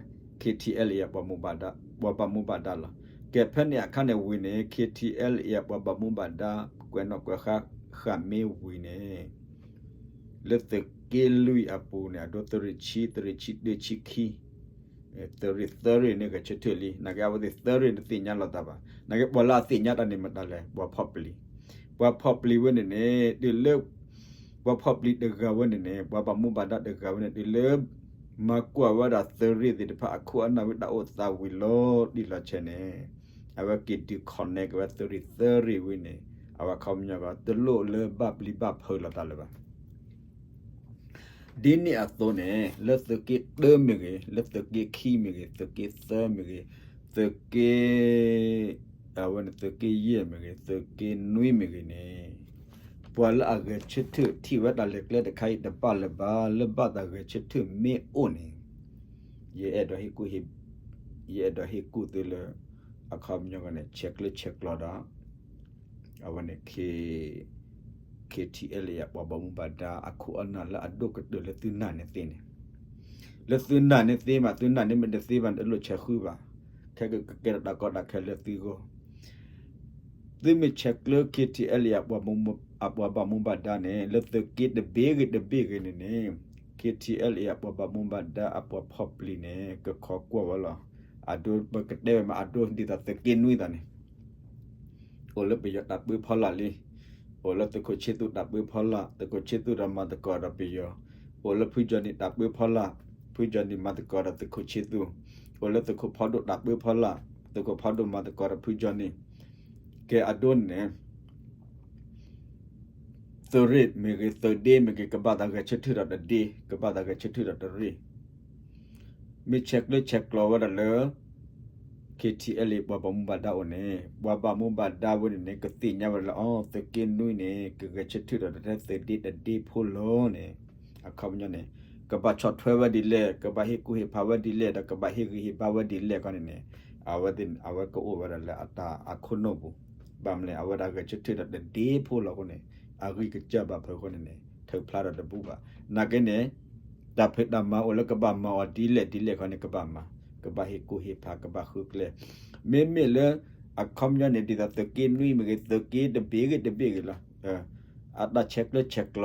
ခ့ထံအဲလ်အ့ အပှၤမူဘၣ်ဒါ ပှၤဘၣ်မူဘၣ်ဒါလီၤ. ကဲ ဖဲန့ၣ်အခါန့ၣ်ဝံၤန့ၣ် ခ့ထံအဲလ်အ့ အပှၤဘၣ်မူဘၣ်ဒါ ကွဲးနီၣ်ကွဲးဃါဃၣ်မ့ၢ်ဝံၤန့ၣ် လၢသုးက့လွံၢ်အပူၤန့ၣ် အဒိသုးရ့ၣ်ဆံ သုးရ့ၣ်ဆံတၢ ဆံခံ သုးရ့ၣ်သၢရ့ၣ်န့ၣ် ဂဲၤဆၢထၢၣ်လံ နာ်က့အဝဲသ့ၣ်သၢရ့ၣ်န့ၣ် တသ့ၣ်ညါလိာ်သးဘၣ် နာ်က့ပှၤလၢအသ့ၣ်ညါတၢ်န့ၣ်မတၤလဲၣ် ပှၤဖီၣ်ပျံၤ ပှၤဖီၣ်ပျံၤဝဲန့ၣ်န့ၣ် တုၤလၢ ပှၤဖီၣ်ပျံၤတဂၤဝဲန့ၣ်န့ၣ် ပှၤဘၣ်မူဘၣ်ဒါတဂၤဝဲန့ၣ် တုၤလၢ မၤကွၢ်ဝဲဒၣ်သုးရ့ၣ်သ့ၣ်တဖၣ်အခိၣ်အနၢ်ဝံၤတၢ်အိၣ်သးဝံၤလီၤတံၢ်လီၤဆဲးန့ၣ် အဝဲက့ၤဒုး connect က့ၤဝဲသုးရ့ၣ်သၢရ့ၣ်ဝံၤန့ၣ် အဝဲခီပညီကီး တလိၣ်လၢဘၣ်ပျံၤဘၣ်ဖုးလိာ်သးလၢၤဘၣ်. ဒ်န့ၣ်အသိးန့ၣ် လၢသုးက့တၢမ့ၢ်ဂ့ၤ, လၢသုးက့ခံမ့ၢ်ဂ့ၤ, သုးက့သၢမ့ၢ်ဂ့ၤ, သုးက့, အဝဲန့ၣ်သုးက့ယဲၢ်မ့ၢ်ဂ့ၤ, သုးက့နွံမ့ၢ်ဂ့ၤန့ၣ် ပှၤလၢအဂဲၤဆၢထၢၣ်ထံၣ်ဝဲတၢ်လဲၤကျဲတခါအံၤတဘၣ်လၢၤဘၣ်, လၢဘၣ်သးဂဲၤဆၢထၢၣ်မ့ၢ်အိၣ်န့ၣ် ယအဲၣ်ဒိးဟ့ၣ်ကူၣ်, ယအဲၣ်ဒိးဟ့ၣ်ကူၣ်သုလၢ အခီပညီန့ၣ် ဆဲးကျၢဆဲးကျိးဒီး အဝဲန့ၣ် K, KTLA အပှၤဘၣ်မူဘၣ်ဒါအခိၣ်အနၢ်လၢအဒိၣ်ကတၢၢ်လၢသုနၢ်န့ၣ်သ့န့ၣ်, လၢသုနၢ်န့ၣ်သ့မး, သုနၢ်န့ၣ်မ့ၢ်တသ့ဘၣ်န့ၣ် တလိၣ်ဆဲးဃုဘၣ်, ခဲကကဲထီၣ်တၢ်ကီတၢ်ခဲလၢသုဂီၢ် သုမ့ၢ်ဆဲးကျၢ KTLA အပှၤဘၣ်မူဘၣ်ဒါန့ၣ် လၢသုးက့တဘ့ၣ်ဂ့ၤတဘ့ၣ်ဂ့ၤန့ၣ်န့ၣ် KTLA အပှၤဘၣ်မူဘၣ်ဒါအပှၤဖီၣ်ပျံၤန့ၣ် ကခိးကွၢ်ဝဲလီၤ. အဒိ ပကတဲဝဲမး အဒိဒ်သိးသုးက့နွံသးန့ၣ် အိၣ်လၢပယီၤတၢ်ပၢဖီလာ်လံ, အိၣ်လၢသုးခိၣ်ဆ့သူၣ်တၢ်ပၢဖီလာ်, သုးခိၣ်ဆ့သူၣ်ဒီးမၤသကိးဒီးပယီၤ, အိၣ်လၢဖုကၠီနံၤတၢ်ပၢဖီလာ်, ဖုကၠီနံၤမၤသကိးဒီးသုးခိၣ်ဆ့သူၣ်, အိၣ်လၢသုးခိၣ်ဖီဒိၣ်တၢ်ပၢဖီလာ်, သုးခိၣ်ဖီဒိၣ်မၤသကိးဒီးဖုကၠီနံၤ, ကဲအဒိန့ၣ် သုးရ့ၣ်မ့ၢ်ဂ့ၤ သုးဒ့မ့ၢ်ဂ့ၤ ကဘၣ်သးဂဲၤဆၢထၢၣ်ဒီးတဒ့, ကဘၣ်သးဂဲၤဆၢထၢၣ်ဒီးတရ့ၣ်, မ့ၢ်ဆဲးကျၢဆဲးကျိးဝဲဒၣ်လၢ KTLA ပှၤဘၣ်မူဘၣ်ဒါအိၣ်န့ၣ် ပှၤဘၣ်မူဘၣ်ဒါဝဲန့ၣ်န့ၣ် ကသ့ၣ်ညါဝဲလၢ အီ သုးက့နွံန့ၣ် ကဂဲၤဆၢထၢၣ်ဒီးတၢ်ထဲသုးဒ့တဒ့ဖိလီၤန့ၣ်, အခီပညီန့ၣ် ကဘၣ်ဆီၣ်ထွဲဝဲဒ်လဲၣ်, ကဘၣ်ဟ့ၣ်ကူၣ်ဟ့ၣ်ဖးဝဲဒ်လဲၣ် ဒီးကဘၣ်ဟ့ၣ်ဂံၢ်ဟ့ၣ်ဘါဝဲဒ်လဲၣ်ခီန့ၣ်န့ၣ်, အဝဲသ့ၣ် အဝဲကအိၣ်ဝဲဒၣ်လၢအတၢ်အခိၣ်နူာ်ပူၤ, ဘၣ်မနုၤလဲၣ် အဝဲဒၣ်ဂဲၤဆၢထၢၣ်ဒီးတဒ့ဖိလီၤအဃိန့ၣ် အဂံၢ်ကစၢ်ဘၣ်ဖုးအဃိန့ၣ်န့ၣ် ထုးဖျါဒီးတဘူးဘၣ်. နာ်က့န့ၣ် တၢ်ဖံးတၢ်မၤအိၣ်လၢကဘၣ်မၤအီၤဒ်လဲၣ်ဒ်လဲၣ်ခီန့ၣ် ကဘၣ်မၤ, ကဘၣ်ဟ့ၣ်ကူၣ်ဟ့ၣ်ဖး ကဘၣ်ဃုကျဲ, မ့မ့ၢ်လၢ အခီပညီန့ၣ် ဒ်သိးသုးက့နွံမ့ၢ်ဂ့ၤ သုးက့တဘ့ၣ်ဂ့ၤတဘ့ၣ်ဂ့ၤလီၤ, အတၢ်ဆဲးကျၢဆဲးကျိး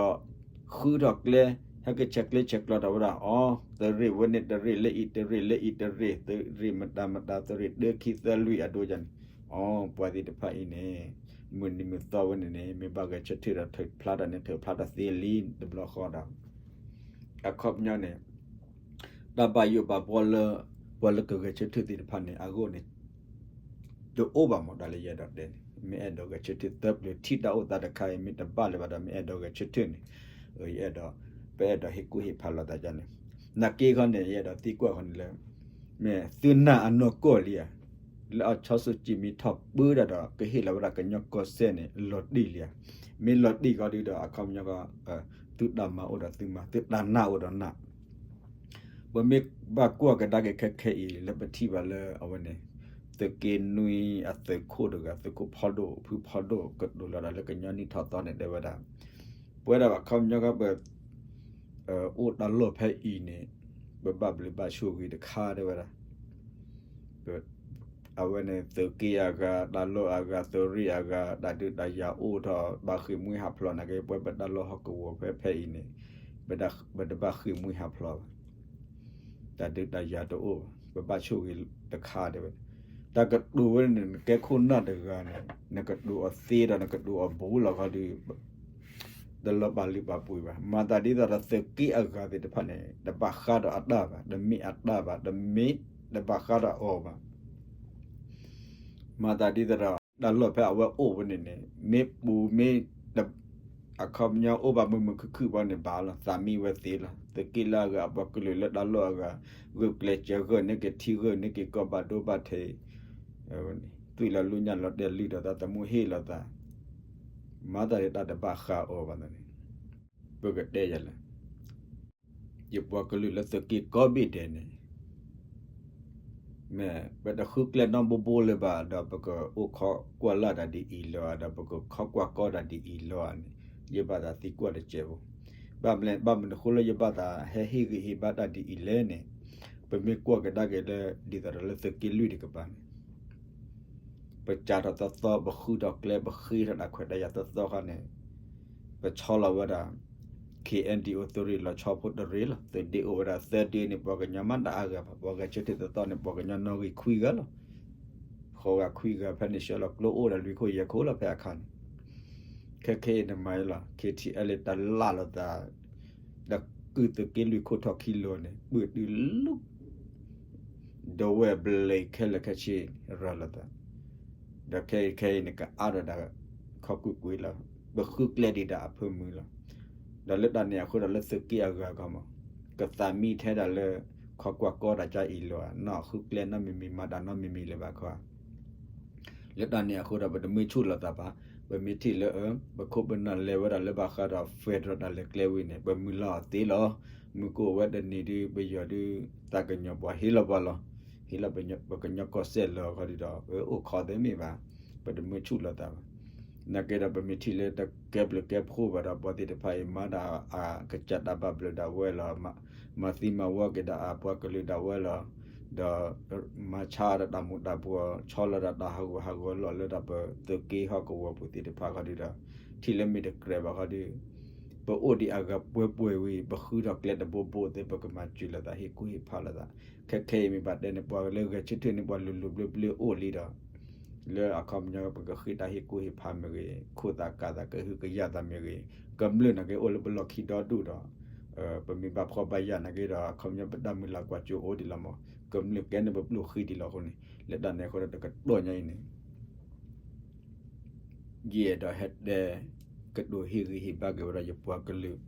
ဃုထီၣ်ကျဲ, ဟဲက့ၤဆဲးကျၢဆဲးကျိးထီၣ်ဝဲဒၣ် အီ သုးရ့ၣ်ဝဲန့ၣ်တရ့ၣ်လၢအံၤ တရ့ၣ်လၢအံၤတရ့ၣ် သုးရ့ၣ်မတၤမတၤ သုးရ့ၣ်တၢခံသၢလွံၢ်အဒိယၤန့ၣ်, အီ ပှၤသ့ၣ်တဖၣ်အံၤန့ၣ် မုၢ်နံၤမုၢ်သီဝဲန့ၣ်န့ၣ် မ့ၢ်ဘၣ်ဂဲၤဆၢထၢၣ်ဒီးထုးဖျါတၢ်န့ၣ် ထုးဖျါတၢ်သ့လံတဘျီဃီဒီး အခီပညီန့ၣ် တၢ်ဘၣ်ယိၣ်ဘၣ်ဘှီလၢ ပှၤလၢကဂဲၤဆၢထၢၣ်သ့ၣ်တဖၣ်န့ၣ် အဂီၢ်န့ၣ် တအိၣ်ဘၣ်မး တၢ်လၢယအဲၣ်ဒိးတဲန့ၣ် မ့ၢ်အဲၣ်ဒိးဂဲၤဆၢထၢၣ် သၢပျၢၤထံၣ်တၢ်အိၣ်သးတခါအံၤ မ့ၢ်တဘၣ်လၢၤဘၣ်ဒီး မ့ၢ်အဲၣ်ဒိးဂဲၤဆၢထၢၣ်န့ၣ် ယအဲၣ်ဒိး ပအဲၣ်ဒိးဟ့ၣ်ကူၣ်ဟ့ၣ်ဖးလိာ်သးဒ်န့ၣ်, နာ်က့ခီန့ၣ် ယအဲၣ်ဒိးသံကွၢ်ဃီန့ၣ်လၢ မ့ၢ်သုနၢ်အနီၢ်ကီၢ်လံဧါ, လၢအီၤစီၤစုၤကံးမ့ၢ်ထီၣ်ပၢတၢ်ဒီး ကဟ့ၣ်လီၤဝဲဒၣ်ကညီကီၢ်စဲၣ်န့ၣ် လီၤတံၢ်လံဧါ, မ့ၢ်လီၤတံၢ်ဃီဒုဒီး အခီပညီကီး သုတၢ်မၤအိၣ်ဒီးသုမၤ သုတၢ်နာ်အိၣ်ဒီးနၢ် ပမ့ၢ်ဘၣ်ကွၢ်ကဒါက့ၤခဲခဲအံၤ လၢပထံၣ်ဘၣ်လၢအဝဲန့ၣ် သုးက့နွံအသုးခိၣ်တဂၤ သုးခိၣ်ဖီဒိၣ် ဖုဖီဒိၣ်ကတိၤလီၤဒၣ်လၢကညီနံၣ်ထီၣ်သီန့ၣ် တဲဝဲဒၣ် ပဝဲဒၣ်အခီပညီကပ အိၣ်တၢ်လီၢ်ဖဲအံၤန့ၣ် ပဘၣ်ဘျုးဘၣ်ဆိၣ်ဂ့ၤတခါတဲဝဲဒၣ် အဝဲန့ၣ် သုးက့အဂၤ တၢ်လီၢ်အဂၤ သုးရ့ၣ်အဂၤ တၢ်ဒုးတၢ်ယၤအိၣ်ထီၣ် ဘၣ်ဃ့ၢ်မှံဟးဖျိးနာ်က့ ပဝဲပတၢ်လီၢ်ဟီၣ်ကဝီၤဖဲဖဲအံၤန့ၣ် ပတဘၣ်ဃ့ၢ်မှံဟးဖျိးဘၣ် တၢ်ဒုးတၢ်ယၤတအိၣ်ဘၣ် ပဘၣ်ဆိၣ်ဂ့ၤတခါတဲဝဲ တၢ်ကတိၤဝဲန့ၣ် နကဲခိၣ်နၢ်တဂၤန့ၣ် နကတိၤအီၤသ့ဒီး နကတိၤအီၤဘူးလီၤခီဒီး တလီၤပာ်လုၢ်ပာ်ပှ့ၤဘၣ်. မၤသးဒ်သိးဒီးသုးက့အဂၤသ့ၣ်တဖၣ်န့ၣ် တဘၣ်ဃးဒီးအတၢ်ဘၣ်, တမ့ၢ်အတၢ်ဘၣ်, တမ့ၢ်တဘၣ်ဃးဒီးအီၤဘၣ်. မၤသးဒ်သိးဒီး တၢ်လီၢ်ဖဲအဝဲအိၣ်ဝဲန့ၣ်န့ၣ် မ့ၢ်ပူၤမ့ၢ် အခီပညီအိၣ်ဘၣ်မုာ်မုာ်ခုၣ်ခုၣ်ဘၣ်န့ၣ်ဘၣ်လီၤ. သးမံဝဲသ့လီၤ. သုးက့လၢအဂၤအပှၤကလုာ်လၢတၢ်လီၢ်အဂၤ ဂုာ်ကျဲးစၢးဂၢၢ်န့ၢ်က့ၤထံ ဂၢၢ်န့ၢ်က့ၤကီၢ်ဘၣ်ဒိဘၣ်ထံး သွံၣ်လီၤလူညၣ်လီၤဒဲးလုၢ်ဒီးသးသမူဟ့ၣ်လီၤသး မၤသးဒ်တၢ်တဘၣ်ဃးအီၤဘၣ်န့ၣ် ပကတဲယၤလၢ ယပှၤကလုာ်လၢသုးက့ကိးဘ့ၣ်ဒဲးန့ၣ် မ့ၢ်ပတဃုကျဲနီတဘိဘိလၢၤဘၣ်ဒီး ပကအိၣ်ခိးကွၢ်လၢ်တၢ်ဒ်အံၤလီၤဧါ ဒီးပကခိးကွၢ်ကီတၢ်ဒ်အံၤလီၤဧါန့ၣ် ယဘၣ်သးသံကွၢ်တစဲးဖိ. ဘၣ်မနုၤလဲၣ် ဘၣ်မနုၤဃိလၢယဘၣ်သးဟဲဟ့ၣ်ဂံၢ်ဟ့ၣ်ဘါတၢ်ဒ်အံၤလဲၣ်န့ၣ် ပမ့ၢ်ကွၢ်ကဒါက့ၤလၢ ဒ်သိးဒီးလၢသုးက့လွံၢ်တကပၤန့ၣ် ပစးထီၣ်သီသီ ပဃုထီၣ်ကျဲ ပဃ့ထီၣ်တၢ်ခွဲးတၢ်ယာ်သီသီခါန့ၣ် ပဆီလီၤဝဲဒၣ် KNDO သုးရ့ၣ်လီၤဆီဖိတရ့ၣ်လီၤ. သုးဒ့အိၣ်ဝဲဒၣ်သၢဒ့န့ၣ် ပှၤကညီမးတအါဂၤဘၣ်. ပှၤဂဲၤဆၢထၢၣ်သီသီန့ၣ် ပှၤကညီနီၣ်ဂံၢ်ခွံဂၤလီၤ. ဃိးဂၤခွံဂၤဖဲန့ၣ် ဆှၢလီၤကျိအိၣ်ဒီးလွံၢ်ခိၣ်ယဲၢ်ခိၣ်လီၤဖဲအခါန့ၣ် ခဲခဲအံၤနမၤလီၤ KTLA တလၢ်လိာ်သး ဒီးကုၢ်သုးက့လွံၢ်ခိၣ်ထီၣ်ခံလိၤန့ၣ် ပုၢ်တုၤလူ ဒဝဲၢ်ဘျဲးခဲလၢာ်ခဲဆ့ရၤလိာ်သး ဒီးခဲအံၤခဲအံၤန့ၣ် ကအါဒီးဒၣ် ခီကွ့ၢ်ကွ့ၢ်လီၤ. ပဃုကျဲဒံးဒၣ်အဖၢမုၢ်လီၤ. ဒီးလၢတၢ်န့ၣ်အဃိဒီးလၢသုးက့အဂၤခီမး ကသးမံထဲဒၣ်လၢ ခီကွၢ်ကီတၢ်ကါအံၤလီၤဧါ, နီၢ်ဃုကျဲနီတမံၤမံၤ မၤတၢ်နီတမံၤမံၤလၢၤဘၣ်ခီဧါ. လၢတၢ်န့ၣ်အဃိဒီး ပတမ့ၢ်ဆူၣ်လိာ်သးဘၣ်. ပမ့ၢ်ထံၣ်လၢ ပခိၣ်ပနၢ်လဲၤဝဲဒၣ်လၢဘၣ်ဃးဒီး federal တၢ်လဲၤကျဲဝံၤန့ၣ် ပမုၢ်လၢ်အီၤသ့လီၤ. မုၢ်ကအိၣ်ဝဲတနံၤဒုး ပယီၤဒုး သးကညီၤပှၤဟ့ၣ်လီၤပှၤလီၤ. ဟ့ၣ်လီၤပကညီကီၢ်စဲၣ်လီၤခီဒုးဒီး ပအိၣ်ခိးသ့မ့ၢ်ဘၣ်, ပတမ့ၢ်ဆူၣ်လိာ်သးဘၣ်. နာ်က့ဒီး ပမ့ၢ်ထံၣ်လၢတကဲဘျုးကဲဖှိၣ်ဘၣ်ဒီး ပှၤသ့ၣ်တဖၣ်အံၤ မၤဒၣ်အကစၢ်တၢ်ဘၣ်ဘျုးဒၣ်ဝဲလီၤ. မၤသံမၤဝီက့ၤဒၣ်အပှၤကလုာ်ဒၣ်ဝဲလီၤ. ဒီးမၤဆါဒီးတၢ်မူးတၢ်ဘှီး ဆီလီၤဒီးတၢ်ဟးဂူာ်ဟးဂီၤလီၤလၢဒၣ်ပသုးက့ဟီၣ်ကဝီၤပူၤသ့ၣ်တဖၣ်ခီဒုးဒီး ထံၣ်လၢမ့ၢ်တကြၢးဘၣ်ခီဒုး ပအိၣ်ဒံးအဂၤပှဲၤပှဲၤဝံၤ ပဃုထီၣ်ကျဲတဘိဘိသ့ ပကမၤစၢၤလိာ်သး ဟ့ၣ်ကူၣ်ဟ့ၣ်ဖးလိာ်သး. ခဲခဲအံၤမ့ၢ်ဘၣ်တဲန့ၣ် ပှၤလၢဂဲၤဆၢထၢၣ်န့ၣ် ပှၤလိၤလိၤဘျၢဘျၢအိၣ်လံဒီး လၢအခီပညီ ပကဃ့တၢ်ဟ့ၣ်ကူၣ်ဟ့ၣ်ဖးမ့ၢ်ဂ့ၤ, ခိၣ်သးကးသး ကဟုကယာ်သးမ့ၢ်ဂ့ၤ, ကမျၢၢ်နာ်က့အိၣ်လၢပလီၢ်ခံဒီဒူၣ်ဒီး ပမ့ၢ်ဘၣ်ဖှီၣ်ဘၣ်ယာ်နာ်က့ဒီး အခီပညီ ပတၢ်မုၢ်လၢ်ကွၢ်စိအိၣ်ဒံးလီၤမး, ကမျၢၢ်ကဲန့ၣ် ပပျိၢ်ဃံဒံးလီၤအဃိန့ၣ် လၢတၢ်န့ၣ်အဃိဒီး တကတီၢ်ညါအံၤန့ၣ် ယအဲၣ်ဒိးဟဲတဲ ကတိၤဟ့ၣ်ဂံၢ်ဟ့ၣ်ဘါက့ၤဝဲဒၣ်ယပှၤကလုာ်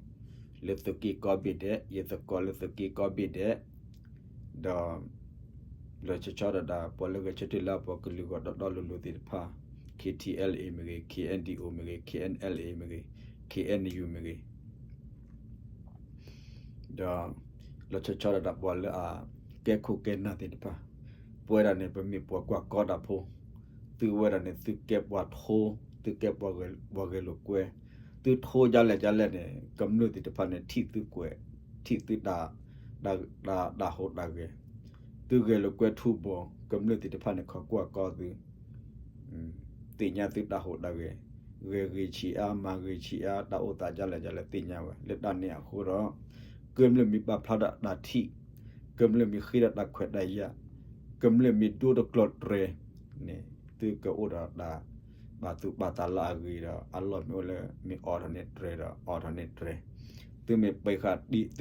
လၢသုးက့ကိးဘ့ၣ်ဒဲး, ယသကိးလၢသုးက့ကိးဘ့ၣ်ဒဲး, ဒီး လီၤဆီဆီဒၣ်တၢ် ပှၤလၢဂဲၤဆၢထၢၣ်လၢအပှၤကလုာ်ဂီၢ်ဒီဒီလိၤလိၤသ့ၣ်တဖၣ်, K T L A မ့ၢ်ဂ့ၤ, K N D O မ့ၢ်ဂ့ၤ, K N L A မ့ၢ်ဂ့ၤ, K N U မ့ၢ်ဂ့ၤ ဒီး လီၤဆီဆီဒၣ်တၢ်ပှၤလၢအကဲခိၣ်ကဲနၢ်သ့ၣ်တဖၣ်, ပဝဲဒၣ်န့ၣ် ပမ့ၢ်ပှၤကွၢ်ကီတၢ်ဖိ, သုဝဲဒၣ်န့ၣ် သုကဲပှၤထိ, သုကဲပှၤဂဲၤလိာ်ကွဲ, သုထိဒ်လဲၣ်ဒ်လဲၣ်န့ၣ် ကမျၢၢ်သ့ၣ်တဖၣ်န့ၣ် ထံၣ်သုကွဲး, ထံၣ်သုတၢ်, တၢ်ဟူးတၢ်ဂဲၤ, သုဂဲၤလိာ်ကွဲထူဘိ, ကမျၢၢ်သ့ၣ်တဖၣ်န့ၣ် ခိးကွၢ်ကီသု သ့ၣ်ညါသုတၢ်ဟူးတၢ်ဂဲၤ, ဂဲၤဂ့ၤဆံးအါ, မၤဂ့ၤဆံးအါ, တၢ်အိၣ်သးဒ်လဲၣ်ဒ်လဲၣ် သ့ၣ်ညါဝဲ. လၢတၢ်န့ၣ်အဃိဒီး ကမျၢၢ်မ့ၢ်ပာ်ဖျါထီၣ်တၢ်ထံၣ်, ကမျၢၢ်မ့ၢ်ဃ့ဒီးတၢ်ခွဲးတၢ်ယာ်, ကမျၢၢ်မ့ၢ်ဒိတကျိၤတြဲၤန့ၣ် သုကအိၣ်ဒီးတၢ်ပာ်သူၣ်ပာ်သးလၢအဂ့ၤဒီး အလီၢ်မ့ၢ်အိၣ်လၢ မ့ၢ်အိးထီၣ်န့ၢ်တြဲၤဒီး အိးထီၣ်န့ၢ်တြဲၤ, သုမ့ၢ်ပှ့ၤ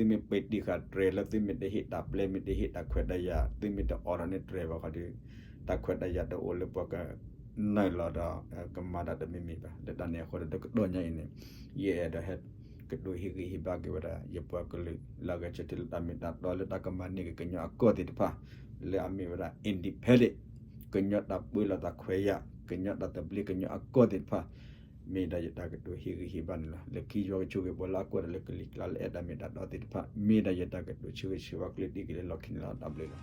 ဃာ်တံၢ်, သုမ့ၢ်ပှ့ၤတံၢ်ဃာ်တြဲၤလၢ သုမ့ၢ်တဟ့ၣ်တၢ်ပျဲ, မ့ၢ်တဟ့ၣ်တၢ်ခွဲးတၢ်ယာ်, သုမ့ၢ်တအိးထီၣ်န့ၢ်တြဲၤဘၣ်ခီဒီး တၢ်ခွဲးတၢ်ယာ်တအိၣ်လၢပှၤကနၢ်လီၤဒီး ကမၤတၢ်တမံၤမံၤဘၣ်. လၢတၢ်န့ၣ်အဃိဒီး တကတီၢ်ညါအံၤန့ၣ် ယအဲၣ်ဒိးဟဲကတိၤဟ့ၣ်ဂံၢ်ဟ့ၣ်ဘါက့ၤဝဲဒၣ် ယပှၤကလုာ်လၢအဂဲၤဆၢထၢၣ်လၢတၢ်မ့ၢ်တၢ်တီ လၢတၢ်ကမၤန့ၢ်က့ၤကညီအကီၢ်သ့ၣ်တဖၣ် လၢအမ့ၢ်ဝဲဒၣ် independent ကညီတၢ်ပၢလီၤသးခွဲးယာ်, ကညီတၢ်သဘျ့, ကညီအကီၢ်သ့ၣ်တဖၣ် မ့ၢ်ဒၣ်ယတၢ်ကတိၤဟ့ၣ်ဂံၢ်ဟ့ၣ်ဘါန့ၣ်လီၤ. လၢခံယွၤကဆိၣ်ဂ့ၤပှၤလၢအကွၢ်တၢ်လၢကလံၤကျါလၢအဲၣ်တၢ်မ့ၢ်တၢ်တီသ့ၣ်တဖၣ် မ့ၢ်ဒၣ်ယတၢ်ကတိၤဆၢဂ့ၤဆၢဝါ ကျၢၢ်တံၢ်က့ၤလၢလီၢ်ခံန့ၣ်လီၤ. တၢ်ဘျုးလီၤ.